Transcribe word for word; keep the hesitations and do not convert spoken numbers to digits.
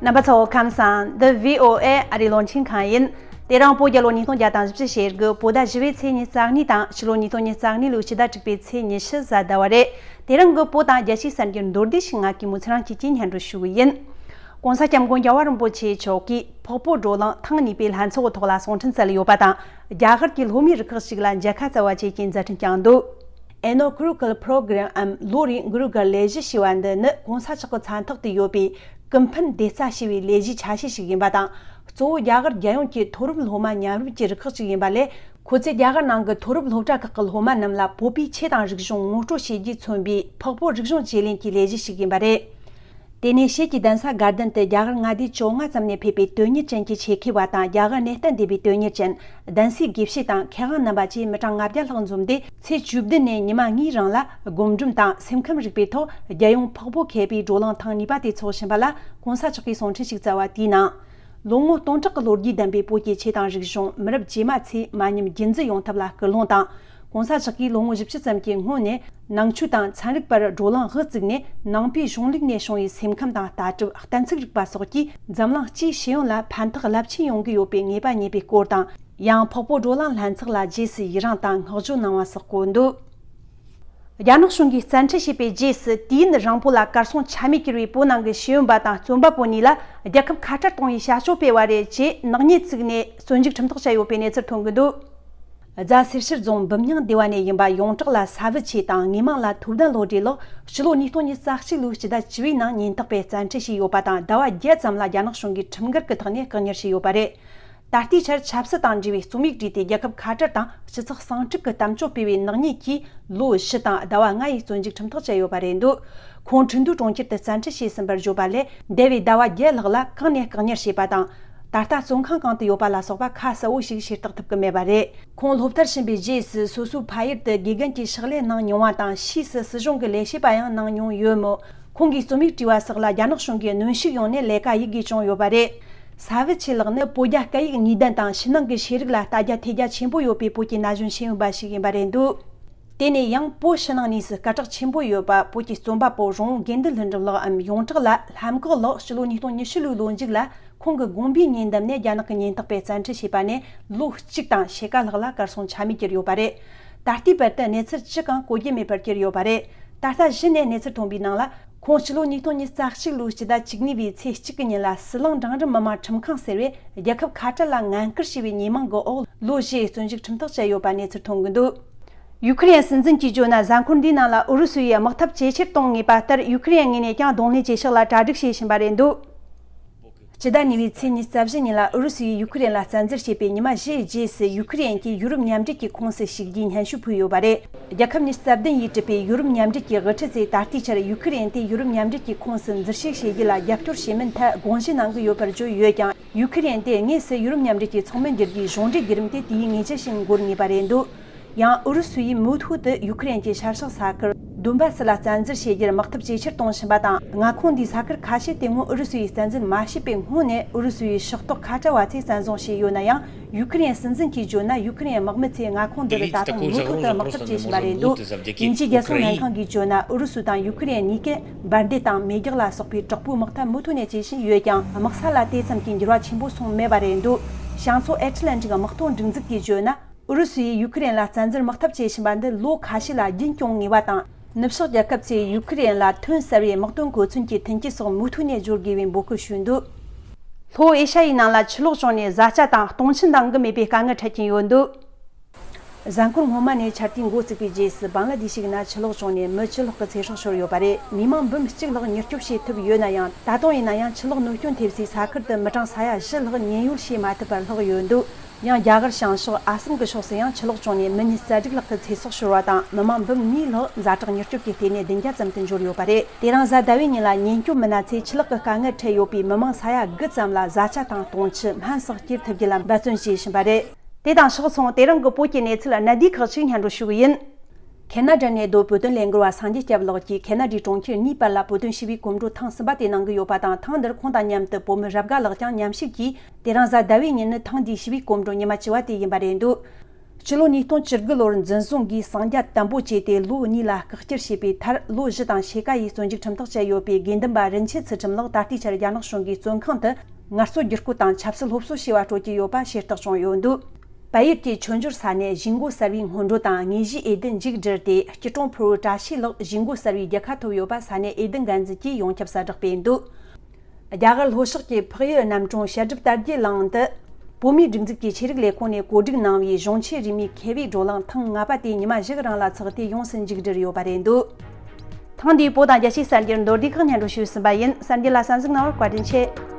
རྣམ་པ་ཚོ་ཁམས་བཟང་། འདི་བྷི་ཨོ་ཨེ་ཨ་རིའི་རླུང་འཕྲིན་ཁང་ཡིན། དེ་རིང་བོད་རྒྱལ་ལོ་ཉིས་སྟོང་བརྒྱ་དང་བཞི་བཅུ་ཞེ་དགུ་བོད་ཟླ་བཞི་པའི་ཚེས་ཉི་ཤུ་རྩ་གཉིས་དང་ཕྱི་ལོ་ཉིས་སྟོང་ཉི་ཤུ་རྩ་གཉིས་ལོའི་ཕྱི་ཟླ་དྲུག་པའི་ཚེས་ཉི་ཤུ་གཟའ་ཟླ་བ་རེད། དེ་རིང་གི་བོད་དང་རྒྱལ་སྤྱིའི་གསར་འགྱུར་མདོར་བསྡུས་ཤིག་ང་གིས་མུ་ཚེ་རིང་སྐྱིད་ཀྱིས་སྙན་སྒྲོན་ཞུ་གི་ཡིན། ྋགོང་ས་ྋསྐྱབས་མགོན་རྒྱལ་བ་རིན་པོ་ཆེ་མཆོག་གིས་འཕགས་བོད་བགྲོ་གླེང་ཐེངས་གཉིས་པའི་ལྷན་ཚོགས་ཐོག་ལ་གསུང་འཕྲིན་བསྩལ་ཡོད་པ་དང་། རྒྱ་གར་གྱི་སློབ་མའི་རུ་ཁག་ཅིག་ལ་མཇལ་ཁ་བསྩལ་བ་བཅས་ཀྱི་མཛད་འཕྲིན་བསྐྱངས་འདུག Inaugural Program འམ་ལོ་རེའི་འགུལ་སྐྱོད་ལས་གཞི་ཞེས་པ་འདི་ནི་ྋགོང་ས་མཆོག་གི་མཚན་ཐོག་ཏུ་ཡོད་པའི་ཀུན་ཕན་སྡེ་རྩ་ཞེས་པའི་ལས་གཞིའི་ཆ་ཤས་ཤིག་ཡིན་པ་དང་། གཙོ་བོ་རྒྱ་གར་རྒྱལ་ཡོངས་ཀྱི་མཐོ་རིམ་སློབ་མ་མཉམ་རུབ་ཀྱི་རུ་ཁག་ཅིག་ཡིན་པ་ལས། ཁོ་ཚོས་རྒྱ་གར་ནང་གི་མཐོ་རིམ་སློབ་གྲྭ་ཁག་གི་སློབ་མ་རྣམས་ལ་བོད་པའི་ཆོས་དང་རིག་གཞུང་ངོ་སྤྲོད་བྱེད་རྒྱུས་མཚོན་པའི་འཕགས་བོད་རིག་གཞུང་བརྗེ་ལེན་གྱི་ལས་གཞི་ཞིག་ཡིན་པ་རེད། དེ་ནས་ཕྱེད་ཀྱི་གདན་ས་དགའ་ལྡན་དུ་རྒྱ་གར་མངའ་སྡེ་བཅོ་ལྔ་ཙམ་ནས་ཕེབས་པའི་དོན་གཉེར་ཅན་གྱི་ཆེད་མཁས་པ་དང་རྒྱ་གར་གནས་སྟངས་འདས་པའི་དོན་གཉེར་ཅན། གདན་སའི་དགེ་བཤེས་དང་མཁས་དབང་རྣམ་པ་བཅས་མི་གྲངས་ལྔ་བརྒྱ་ལྷག་འཛོམས་ཏེ། ཚེས་བཅུ་བདུན་ནས་ཉི་མ་གཉིས་རིང་ལ་སྒོམ་སྒྲུབ་དང་སེམས་ཁམས་རིག་པའི་ཐོག་རྒྱལ་ཡོངས་འཕགས་བོད་མཁས་པའི་བགྲོ་གླེང་ཐེངས་གཉིས་པ་དེ་འཚོགས་བཞིན་པ་ལ། ྋགོང་ས་མཆོག་གིས་གསུང་འཕྲིན་ཞིག་བསྩལ་བ་དེའི་ནང་། ལོ་ངོ་སྟོང་ཕྲག་གི་ལོ་རྒྱུས་ལྡན་པའི་བོད་ཀྱི་ཆོས་དང་རིག་གཞུང་མི་རབས་རྗེས་མ་ཚོས་མ་ཉམས་རྒྱུན་འཛིན་ཡོང་ཐབས་ལ་སྐུལ་སློང་དང་། ྋགོང་ས་མཆོག་གིས་ལོ་ངོ་བཞི་བཅུ་ཙམ་གྱི་སྔོན་ནས་ནང་ཆོས་དང་ཚན་རིག་པར་བགྲོ་གླེང་དབུ་བཙུགས་ནས། ནང་པའི་གཞུང་ལུགས་ནས་བྱུང་བའི་སེམས་ཁམས་དང་ལྟ་གྲུབ། གཏན་ཚིགས་རིག་པ་སོགས་ཀྱིས་འཛམ་གླིང་སྤྱིའི་ཤེས་ཡོན་ལ་ཕན་ཐོགས་རླབས་ཆེན་ཡོང་གི་ཡོད་པའི་ངེས་པ་རྙེད་པའི་སྐོར་དང་། ཡང་འཕགས་བོད་བགྲོ་གླེང་ལྷན་ཚོགས་ལ་རྗེས་སུ་ཡི་རངས་དང་བསྔགས་བརྗོད་གནང་བ་སོགས་བཀོད་འདུག་རྒྱ་ནག་གཞུང་གིས་བཙན་ཁྲིད་བྱས་པའི་རྗེས་སུ། དུས་ཡུན་རིང་པོ་ལ་གར་སོང་ཆ་མེད་གྱུར་བའི་བོད་ནང་གི་ཤེས་ཡོན་པ་དང་རྩོམ་པ་པོ་གཉིས་ལ་རྒྱལ་ཁབ་ཁ་བྲལ་གཏོང་བའི་བྱ་སྤྱོད་སྤེལ་བ་རེད་ཅེས་ནག་ཉེས་བཙུགས་ནས་བཙོན་འཇུག་ཁྲིམས་ཐག་བཅད་ཡོད་པའི་གནས་ཚུལ་ཐོན་གྱི་འདུག་རྫ་སེར་ཤུལ་རྫོང་འབུམ་སྙིང་སྡེ་བ་ནས་ཡིན་པ་ཡོངས་གྲགས་ལ་ས་བུ་ཆེ་དང་། དངོས་མིང་ལ་ཐུབ་བསྟན་བློ་གྲོས་ལགས། ཕྱི་ལོ་ཉིས་སྟོང་ཉི་ཤུ་རྩ་གཅིག་ལོའི་སྤྱི་ཟླ་བཅུ་པའི་ནང་ཉེན་རྟོག་པས་བཙན་ཁྲིད་བྱས་ཡོད་པ་དང་། ཟླ་བ་བརྒྱད་ཙམ་ལ་རྒྱ་ནག་གཞུང་གིས་ཁྲིམས་འགལ་གྱི་ཐོག་ནས་བཀག་ཉར་བྱས་ཡོད་པ་རེད། ད་ལྟའི་ཆར་ཆབ་སྲིད་དང་འབྲེལ་བའི་རྩོམ་ཡིག་བྲིས་ཏེ། རྒྱལ་ཁབ་ཁ་བྲལ་དང་སྤྱི་ཚོགས་ཟིང་འཁྲུག་གི་གཏམ་བརྗོད་སྤེལ་བའི་ནག་ཉེས་ཀྱིས་ལོ་བཞི་དང་ཟླ་བ་ལྔ་ཡི་བཙོན་འཇུག་ཁྲིམས་ཐག་བཅད་ཡོད་པ་རེད་འདུག་ཁོང་ཁྲིན་ཏུའུ་གྲོང་ཁྱེར་དུ་བཙན་ཁྲིད་བྱས་ཟིན་པར་བརྗོད་པ་ལས། འདས་པའི་ཟླ་བ་བརྒྱད་ལྷག་ལ་གང་ནས་བཀག་ཉར་བྱས་པ་དང་། ད་ལྟ་བཙོན་ཁང་གང་དུ་ཡོད་པ་ལ་སོགས་པ་ཁ་གསལ་བོ་ཞིག་ཤེས་རྟོགས་ཐུབ་ཀྱི་མེད་པ་རེད། ཁོང་སློབ་མཐར་ཕྱིན་པའི་རྗེས་སུ། སོ་སོའི་ཕ་ཡུལ་དུ་དགེ་རྒན་གྱི་ཕྱག་ལས་གནང་མྱོང་བ་དང་། ཕྱིས་སུ་སྲིད་གཞུང་གི་ལས་བྱེད་པ་ཡང་གནང་མྱོང་ཡོད་མོད། ཁོང་གིས་རྩོམ་ཡིག་བྲིས་པ་སོགས་ལ་རྒྱ་ནག་གཞུང་གིས་གནོན་ཤུགས་ཡོང་ནས་ལས་ཀ་ཡིད་དགོས་བྱུང་ཡོད་པ་རེད། ས་བུ་ཆེ་ལགས་ནི་བོད་རྒྱ་སྐད་ཡིག་གཉིས་ལྡན་དང་ཕྱི་ནང་གི་ཤེས་རིག་ལ་ལྟ་རྒྱ་ཐེ་རྒྱ་ཆེན་པོ་ཡོད་པའི་བོད་ཀྱི་ན་གཞོན་ཤེས་ཡོན་པ་ཞིག་ཡིན་པ་རེད་འདུག་དེ་ནས་ཡང་བོད་ཕྱི་ནང་གཉིས་སུ་སྐད་གྲགས་ཆེན་པོ་ཡོད་པ། བོད་ཀྱི་རྩོམ་པ་པོ་རོང་བོ་དགེ་འདུན་ལྷུན་གྲུབ་ལགས་འམ་ཡོངས་གྲགས་ལ་ལྷམ་གོག་ལགས། ཕྱི་ལོ་ཉིས་སྟོང་ཉི་ཤུ་ལོའི་ལོ་མཇུག་ལ། ཁོང་གི་དགོན་པའི་ཉེ་འདབས་ནས་རྒྱ་ནག་གི་ཉེན་རྟོག་པས་བཙན་ཁྲིད་བྱས་པ་ནས་ལོ་གཅིག་དང་ཕྱེད་ཀ་ལྷག་ལ་གར་སོང་ཆ་མེད་གྱུར་ཡོད་པ་རེད། ད་ལྟའི་བར་དུ་གནས་ཚུལ་གཅིག་ཀྱང་གོ་རྒྱུ་མེད་པར་གྱུར་ཡོད་པ་རེད། ད་ལྟ་གཞི་ནས་གནས་ཚུལ་ཐོན་པའི་ནང་ལ། ཁོང་ཕྱི་ལོ་ཉིས་སྟོང་ཉི་ཤུ་རྩ་གཅིག་ལོའི་སྤྱི་ཟླ་བཅུ་གཉིས་པའི་ཚེས་གཅིག་གི་ཉིན་ལ། ཟི་ལིང་འབྲིང་རིམ་མི་དམངས་ཁྲིམས་ཁང་ཟེར་བས་རྒྱལ་ཁབ་ཁ་བྲལ་ལ་ངན་སྐུལ་བྱས་པའི་ཉེས་མིང་གི་འོག་ལོ་བཞིའི་བཙོན་འཇུག་ཁྲིམས་ཐག་བཅད་ཡོད་པ་གནས་ཚུལ་ཐོན་གྱི་འདུག་ཡུ་ཁུ་རེན་སྲིད་འཛིན་གྱིས་བརྗོད་ན། གཟའ་འཁོར་འདིའི་ནང་ལ་ཨུ་རུ་སུ་ཡིས་དམག་འཐབ་ཇེ་ཆེར་གཏོང་ངེས་པ་ལྟར། ཡུ་ཁུ་རེན་ངོས་ནས་ཀྱང་གདོང་ལེན་བྱེད་ཕྱོགས་ལ་གྲ་སྒྲིག་བྱེད་བཞིན་པ་རེད་འདུག་སྤྱི་ཟླ་གཉིས་པའི་ཚེས་ཉི་ཤུ་རྩ་བཞི་ཉིན་ལ་ཨུ་རུ་སུ་ཡིས་ཡུ་ཁུ་རེན་ལ་བཙན་འཛུལ་བྱས་པའི་ཉི་མ་བཞིའི་རྗེས་སུ། ཡུ་ཁུ་རེན་གྱིས་ཡུ་རོབ་མཉམ་འབྲེལ་གྱི་ཁོངས་སུ་ཞུགས་རྒྱུའི་སྙན་ཞུ་ཕུལ་ཡོད་པ་རེད། རྒྱལ་ཁབ་ཉི་ཤུ་རྩ་བདུན་ཡིས་གྲུབ་པའི་ཡུ་རོབ་མཉམ་འབྲེལ་གྱི་དབུ་ཁྲིད་ཚོས་ད་ལྟའི་ཆར་ཡུ་ཁུ་རེན་དེ་ཡུ་རོབ་མཉམ་འབྲེལ་གྱི་ཁོངས་སུ་འཛུལ་ཞུགས་བྱེད་རྒྱུ་ལ་རྒྱབ་སྐྱོར་བྱེད་མིན་ཐད་དགོངས་ཞུ་གནང་གི་ཡོད་པར་བརྗོད་ཡོད་ཀྱང་། ཡུ་ཁུ་རེན་དེ་དངོས་སུ་ཡུ་རོབ་མཉམ་འབྲེལ་གྱི་ཚོགས་མི་འགྱུར་རྒྱུའི་གཞུང་འབྲེལ་བརྒྱུད་རིམ་དེ་དུས་ཡུན་ངེས་ཅན་ཞིག་འགོར་ངེས་པ་རེད་འདུག་ཡང་ཨུ་རུ་སུ་ཡིས་མུ་མཐུད་དུ་ཡུ་ཁུ་རེན་གྱི་ཤར་ཕྱོགས་ས་ཁུལ་དུན་བཱ་སི་ལ་བཙན་འཛུལ་བྱེད་རྒྱུར་དམག་འཐབ་ཇེ་ཆེར་གཏོང་བཞིན་པ་དང་། མངའ་ཁོངས་འདིའི་ས་ཁུལ་ཁ་ཤས་དེ་སྔོན་ཨུ་རུ་སུ་ཡིས་བཙན་འཛུལ་མ་བྱས་པའི་སྔོན་ནས་ཨུ་རུ་སུ་ཡི་ཕྱོགས་གཏོགས་ཁ་བྲལ་བ་ཚོས་བཙན་བཟུང་བྱས་ཡོད་ན་ཡང་། ཡུ་ཁུ་རེན་སྲིད་འཛིན་གྱིས་བརྗོད་ན། ཡུ་ཁུ་རེན་དམག་མི་ཚོས་མངའ་ཁོངས་འདི་རུ་ད་དུང་མུ་མཐུད་དུ་དམག་འཐབ་བྱེད་བཞིན་པ་རེད་འདུག་དབྱིན་ཇིའི་རྒྱལ་སྲུང་ལྷན་ཁང་གིས་བརྗོད་ན། ཨུ་རུ་སུ་དང་ཡུ་ཁུ་རེན་གཉིས་ཀས་འབར་མདེལ་དང་མེ་རྒྱག་ལ་སོགས་པའི་དྲག་པོའི་དམག་འཐབ་མུ་མཐུད་ནས་བྱེད་བཞིན་ཡོད་ཀྱང་། དམག་ས་ལ་དེ་ཙམ་གྱི་འགྱུར་བ་ཆེན་པོ་སོང་མེད་པ་རེད་འདུག་བྱང་མཚོ་ཨེ་ཊི་ལན་ཊིག་དམག་དོན་སྒྲིག་འཛུགས་ཀྱིས་བརྗོད་ན། ཨུ་རུ་སུ་ཡིས་ཡུ་ཁུ་རེན་ལ་བཙན་འཛུལ་དམག་འཐབ་བྱེད་བཞིན་པ་འདི་ལོ་ཁ་ཤས་ལ་རྒྱུན་སྐྱོང་ངེས་པ་དང་། ནུབ་ཕྱོགས་རྒྱལ་ཁབ་ཚོས་ཡུ་ཁུ་རེན་ལ་ཐོན་གསར་བའི་དམག་དོན་གོ་མཚོན་གྱི་མཐུན་རྐྱེན་སོགས་མུ་མཐུད་ནས་སྦྱོར་དགོས་པའི་འབོད་སྐུལ་ཞུས་འདུག་ལྷོ་ཨེ་ཤ་ཡའི་ནང་ལ་ཆུ་ལོག་བྱུང་ནས་བཟའ་བཅའ་དང་སྟོང་ཆེན་འདང་གི་མེད་པའི་དཀའ་ངལ་འཕྲད་ཀྱིན་ཡོད་འདུག་གཟའ་འཁོར་སྔོན་མ་ནས་ཆར་དུས་འགོ་བཙུགས་པའི་རྗེས་སུ། བང་ལ་དེ་ཤི་ན་ཆུ་ལོག་བྱུང་ནས་མི་བཅུ་ལྷག་གི་ཚེ་སྲོག་ཤོར་ཡོད་པ་རེད། མི་མང་འབུམ་གཅིག་ལྷག་མྱུར་སྐྱོབ་བྱེད་ཐུབ་ཡོད་ན་ཡང་། ད་དུང་ཡིན་ན་ཡང་ཆུ་ལོག་གནོད་སྐྱོན་ཐེབས་སའི་ས་ཁུལ་དུ་མི་གྲངས་ས་ཡ་བཞི་ལྷག་ཉེན་ཡོལ་བྱེད་མ་ཐུབ་པར་ལྷག་ཡོད་འདུག་ཡང་རྒྱ་གར་བྱང་ཕྱོགས་ཨ་སམ་གྱི་ཕྱོགས་སུ་ཡང་ཆུ་ལོག་བྱུང་ནས་མི་ཉི་ཤུ་རྩ་དྲུག་ལྷག་གི་ཚེ་སྲོག་ཤོར་བ་དང་། མི་མང་འབུམ་གཉིས་ལྷག་ཛ་དྲག་མྱུར་སྐྱོབ་ཀྱི་ལྟེ་གནས་བདུན་བརྒྱ་ཙམ་དུ་འབྱོར་ཡོད་པ་རེད། དེ་རིང་གཟའ་ཟླ་བའི་ཉིན་ལ་ཉེན་སྐྱོབ་མི་སྣ་ཚོས་ཆུ་ལོག་གི་དཀའ་ངལ་འཕྲད་ཡོད་པའི་མི་མང་ས་ཡ་དགུ་ཙམ་ལ་བཟའ་བཅའ་དང་སྟོང་ཆུ་སྨན་སོགས་སྐྱེལ་ཐུབ་རྒྱུ་ལ་འབད་བརྩོན་བྱེད་བཞིན་པ་རེད། དེ་དང་ཕྱོགས་མཚུངས། དེ་རིང་གི་བོད་ཀྱི་གནས་ཚུལ་གནད་བསྡུས་ཁག་ཅིག་སྙན་སྒྲོན་ཞུ་གི་ཡིན། ཁེ་ན་ཌ་ནས་སྡོད་བོད་དོན་ལས་འགུལ་བ་སངས་རྒྱས་སྐྱབས་ལགས་ཀྱིས་ཁེ་ན་ཌའི་གྲོང་ཁྱེར་གཉིས་བར་ལ་བོད་དོན་ཞི་བའི་གོམ་བགྲོད་ཐེངས་གསུམ་པ་དེ་གནང་གི་ཡོད་པ་དང་། ཐེངས་འདིར་ཁོང་དང་མཉམ་དུ་བོད་མི་རབ་དགའ་ལགས་ཀྱང་མཉམ་ཞུགས་ཀྱིས། དེ་རིང་གཟའ་ཟླ་བའི་ཉིན་ནི་ཐེངས་འདིའི་ཞི་བའི་གོམ་བགྲོད་ཉི་མ་བཅུ་པ་དེ་ཡིན་པ་རེད་འདུག་སྤྱི་ལོ་ཉིས་སྟོང་བཅུ་དགུ་ལོར་འཛིན་བཟུང་གིས་གསང་རྒྱ་དམ་པོ་བཅས་ཏེ་ལོ་གཉིས་ལ་བཀག་སྐྱིལ་བྱས་པའི་མཐར། ལོ་བཞི་དང་ཕྱེད་ཀ་ཡི་བཙོན་འཇུག་ཁྲིམས་ཐག་བཅད་ཡོད་པའི་དགེ་འདུན་པ་རིན་ཆེན་ཚུལ་ཁྲིམས་ལགས་ད་ལྟའི་ཆར་རྒྱ་ནག་གཞུང་གིས་བཙོན་ཁང་དུ་ངལ་རྩོལ་བསྒྱུར་བཀོད་དང་ཆབ་སྲིད་སློབ་གསོ་བྱེད་པར་སྤྲོད་ཀྱི་ཡོད་པ་ཤེས་རྟོགས་བྱུང་ཡོད་འདུག་བལ་ཡུལ་གྱི་ཆོས་འབྱོར་ས་གནས་གཞིས་འགོ་གསར་བའི་སྔོན་འགྲོ་དང་དངོས་གཞིའི་འོས་ལྡན་མཇུག་བསྒྲིལ་ཏེ། སྐྱིད་གྲོང་ཕུ་བོ་བཀྲ་ཤིས་ལགས་གཞིས་འགོ་གསར་བའི་རྒྱལ་ཁ་ཐོབ་ཡོད་པ་ས་གནས་འོས་ལྡན་འགན་འཛིན་གྱིས་ཡོངས་ཁྱབ་གསལ་བསྒྲགས་སྤེལ་འདུག་རྒྱ་གར་ལྷོ་ཕྱོགས་ཀྱི་འཕགས་ཡུལ་གནམ་གྲུང་བཤད་སྒྲུབ་དར་རྒྱས་གླིང་དུ། བོད་མིའི་སྒྲིག་འཛུགས་ཀྱི་ཆོས་རིག་ལས་ཁུངས་ནས་གོ་སྒྲིག་གནང་བའི་གཞུང་ཆེན་རིས་མེད་མཁས་པའི་བགྲོ་གླེང་ཐེངས་ལྔ་པ་དེ་ཉི་མ་བཞི་གི་རིང་ལ་ཚོགས་ཏེ་ཡོངས་སུ་མཇུག་བསྒྲིལ་ཡོད་པ་རེད་འདུག་ཐེངས་འདིའི་བོད་དང་རྒྱལ་སྤྱིའི་གསར་འགྱུར་མདོར་བསྡུས་ཁག་སྙན་སྒྲོན་ཞུས་ཟིན་པ་ཡིན། གསར་འགྱུར་ལ་གསན་གཟིགས་གནང་བར་བཀའ་དྲིན་ཆེ།